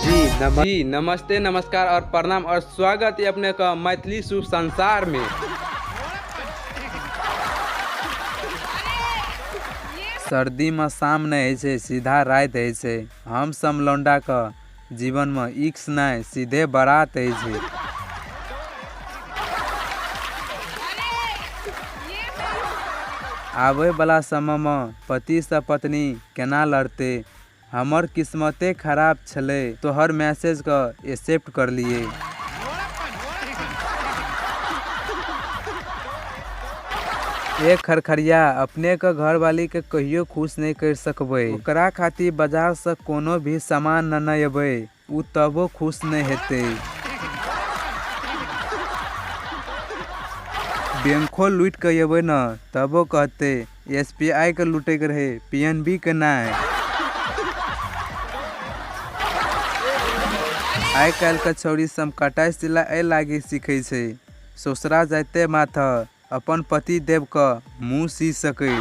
जी जी नमस्ते, नमस्कार और प्रणाम और स्वागत है अपने का मैथिली शुभ संसार में। सर्दी में शाम नहीं होइ छै, सीधा राति होइ छै। हम सब लौंडा के जीवन में इक्स नहीं, सीधे बारात होइ छै। आबै वाला समय में पति से पत्नी केना लड़ते। हमर किस्मते खराब छलै, तोहर मैसेज के एक्सेप्ट कर लिए। एक खरखरिया अपने के घरवाली के कहियो खुश नहीं कर सकबै। ओकरा खातिर बाजार से कोनो भी सामान न अबै, उ तबो खुश नहीं हेतै। बैंको लूट के अबै न तबो कहते एसबीआई के लूटे के रहे, पीएनबी के नहीं। आइ काल्हि के छौड़ी सब कटाइ सिलाई एहि लागी सीखै छै, ससुरा जाइते मात्र अपन पति देव के मुँह सी सकै।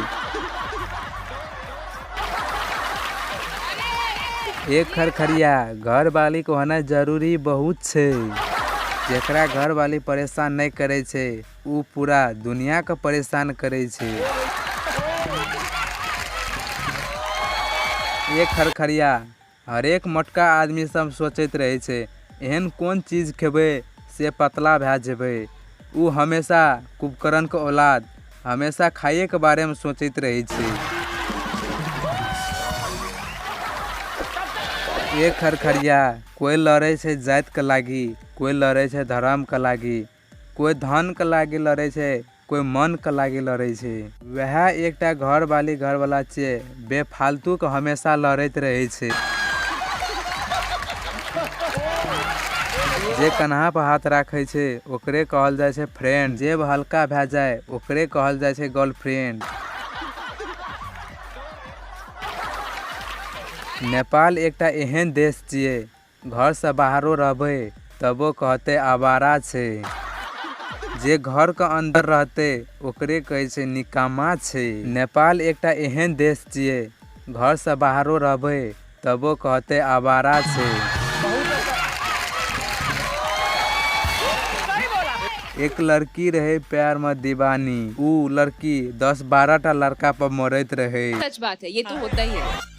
एक खरखरिया घरवाली के होना जरूरी बहुत छै। जेकरा घरवाली परेशान नहीं करे छै, उ पूरा दुनिया के परेशान करे छै। एक खरखरिया हरेक मोटका आदमी सब सोचैत रहै छै, एहन कोन चीज खेबै से पतला भए जेबै। उ हमेशा कुभकर्ण के औलाद हमेशा खाइए के बारे में सोचैत रहै छै। एक खरखरिया कोई लड़ै छै जाति के लागी, कोई लड़ै छै धर्म के लागी, कोई धन के लागी लड़ै छै, कोई मन के लागी लड़ै छै। वएह एकटा घरवाली घरवाला छियै, बेफालतू के हमेशा लड़ैत रहै छै। जे कन्हा पर हाथ राखै छै ओकरे कहल जाइ छै फ्रेंड, जेब हल्का भए जाय ओकरे कहल जाइ छै गर्लफ्रेंड। नेपाल एकटा एहन देश छियै, घर से बाहरो रहबै तबो कहते आवारा छै। जे घर के अंदर रहते ओकरे कहै छै निकामा छै। नेपाल एकटा एहन देश छियै, घर से बाहरो रहबै तबो कहते आवारा छै। एक लड़की रहे प्यार में दीवानी, उ लड़की 10-12 टा लड़का पर मरैत रहे। सच बात है, ये तो होता ही है।